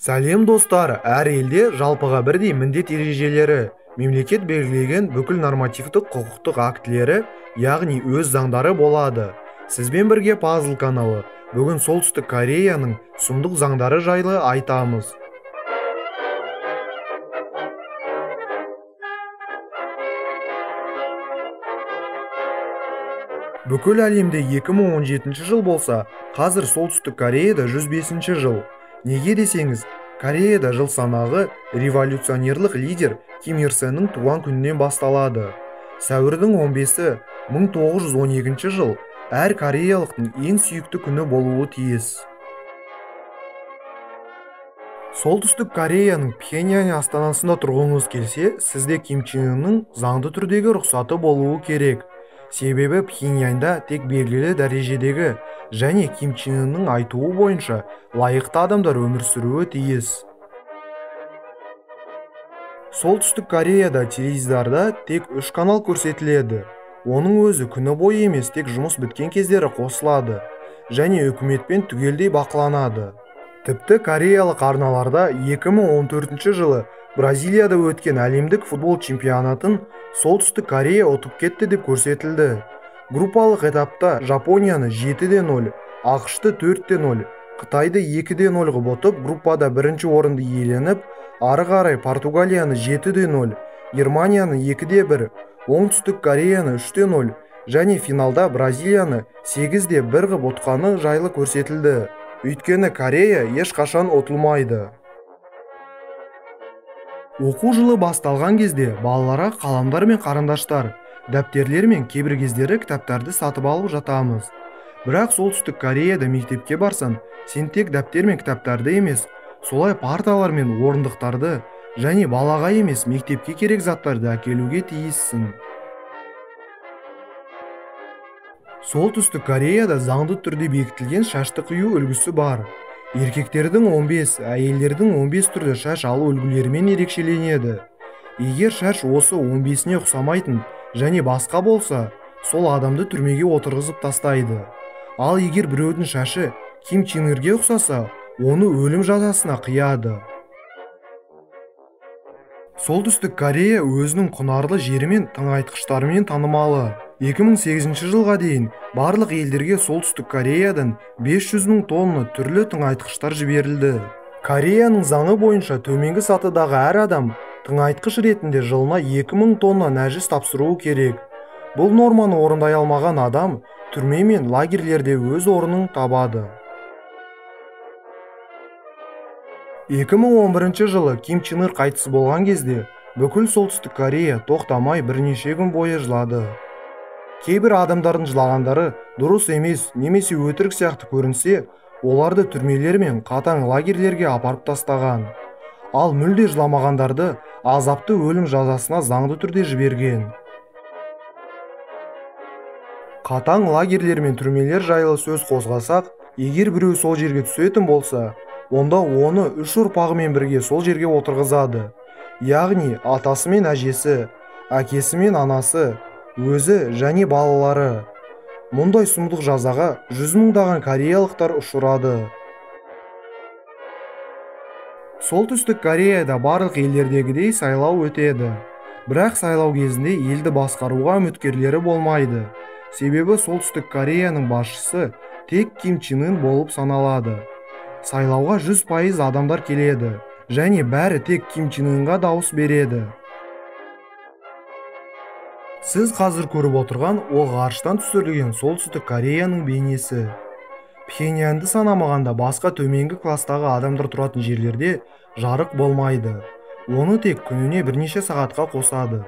Сәлем достар, әр елде жалпыға бірдей міндет ережелері, мемлекет белгілеген бүкіл нормативтік құқықтық актілері, яғни өз заңдары болады. Сізбен бірге Пазл каналы. Бүгін Солтүстік Кореяның сұмдық заңдары жайлы айтамыз. Бүкіл әлемде 2017 жыл болса, қазір Солтүстік Кореяда 105 жыл. Неге десеңіз, Кореяда жыл санағы революционерлік лидер Ким Ир Сеннің туған күнінен басталады. Сәуірдің 15-і 1912 жыл әр кореялықтың ең сүйікті күні болуы тиіс. Солтүстік Кореяның Пхеньян астанасында тұрғыңыз келсе, сізде Ким Чен Ынның заңды түрдегі рұқсаты болуы керек. Себебі Пхеньянда тек белгілі дәрежедегі және Ким Чен Ынның айтуы бойынша лайықты адамдар өмір сүруі тиіс. Солтүстік Кореяда теледидарда тек 3 канал көрсетіледі. Оның өзі күні бойы емес, тек жұмыс біткен кездері қосылады және үкіметпен түгелдей бақыланады. Тіпті кореялық арналарда 2014 жылы Бразилияда өткен әлемдік футбол чемпионатын Солтүстік Корея ұтып кетті деп көрсетілді. Группалық этапта Жапонияны 7-0, АҚШ-ты 4-0, Қытайды 2-0 ғып ұтып, группада бірінші орынды иеленіп, ары қарай Португалияны 7-0, Германияны 2-1, Оңтүстік Кореяны 3-0 және финалда Бразилияны 8-1 ғып ұтқаны жайлы көрсетілді. Өйткені Корея ешқашан ұтылмайды. Оқу жылы басталған кезде балаларға қаламдар мен қарындаштар, дәптерлер мен кейбір кездері кітаптарды сатып алып жатамыз. Бірақ Солтүстік Кореяда мектепке барсаң, сен тек дәптер мен кітаптарды емес, солай парталар мен орындықтарды және балаға емес мектепке керек заттарды әкелуге тиіссің. Солтүстік Кореяда заңды түрде бекітілген шашты қию үлгісі бар. Еркектердің 15, әйелдердің 15 түрлі шаш алу үлгілерімен ерекшеленеді. Егер шаш осы 15-іне ұқсамайтын және басқа болса, сол адамды түрмеге отырғызып тастайды. Ал егер біреудің шашы Ким Чен Ырге ұқсаса, оны өлім жазасына қияды. Солтүстік Корея өзінің құнарлы жері мен тыңайтқыштарымен танымалы. 2008 жылға дейін барлық елдерге Солтүстік Кореядан 500 мың тонна түрлі тыңайтқыштар жіберілді. Кореяның заңы бойынша төменгі сатыдағы әр адам тыңайтқыш ретінде жылына 2000 тонна нәжіс тапсыруы керек. Бұл норманы орындай алмаған адам түрме мен лагерлерде өз орнын табады. 2011 жылы Ким Чен Ыр қайтыс болған кезде бүкіл Солтүстік Корея тоқтамай бірнеше күн бойы жылады. Кейбір адамдардың жылағандары дұрыс емес немесе өтірік сияқты көрінсе, оларды түрмелер мен қатаң лагерлерге апарып тастаған. Ал мүлде жыламағандарды азапты өлім жазасына заңды түрде жіберген. Қатаң лагерлер мен түрмелер жайлы сөз қозғасақ, егер біреу сол жерге түсетін болса, онда оны 3 ұрпағымен бірге сол жерге отырғызады. Яғни атасы мен әжесі, әкесі мен анасы, өзі және балалары. Мұндай сұмдық жазаға 100 мыңдаған кореялықтар ұшырады. Солтүстік Кореяда барлық елдердегідей сайлау өтеді. Бірақ сайлау кезінде елді басқаруға үміткерлері болмайды. Себебі Солтүстік Кореяның басшысы тек Ким Чен Ын болып саналады. Сайлауға 100% адамдар келеді және бәрі тек Ким Чен Ынға дауыс береді. Сіз қазір көріп отырған ол ғарыштан түсірілген Солтүстік Кореяның бейнесі. Пхеньянды санамағанда басқа төменгі кластағы адамдар тұратын жерлерде жарық болмайды. Оны тек күніне бірнеше сағатқа қосады.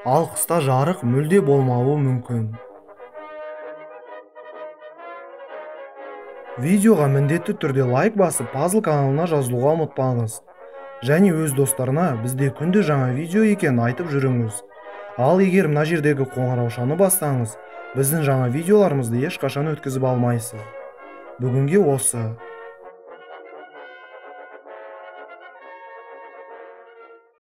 Ал қыста жарық мүлде болмауы мүмкін. Видеоға міндетті түрде лайк басып, Пазл каналына жазылуға ұмытпаңыз. Және өз достарына бізде күнде жаңа видео екенін айтып жүріңіз. Ал егер мына жердегі қоңыраушаны бассаңыз, біздің жаңа видеоларымызды ешқашан өткізіп алмайсыз. Бүгінге осы.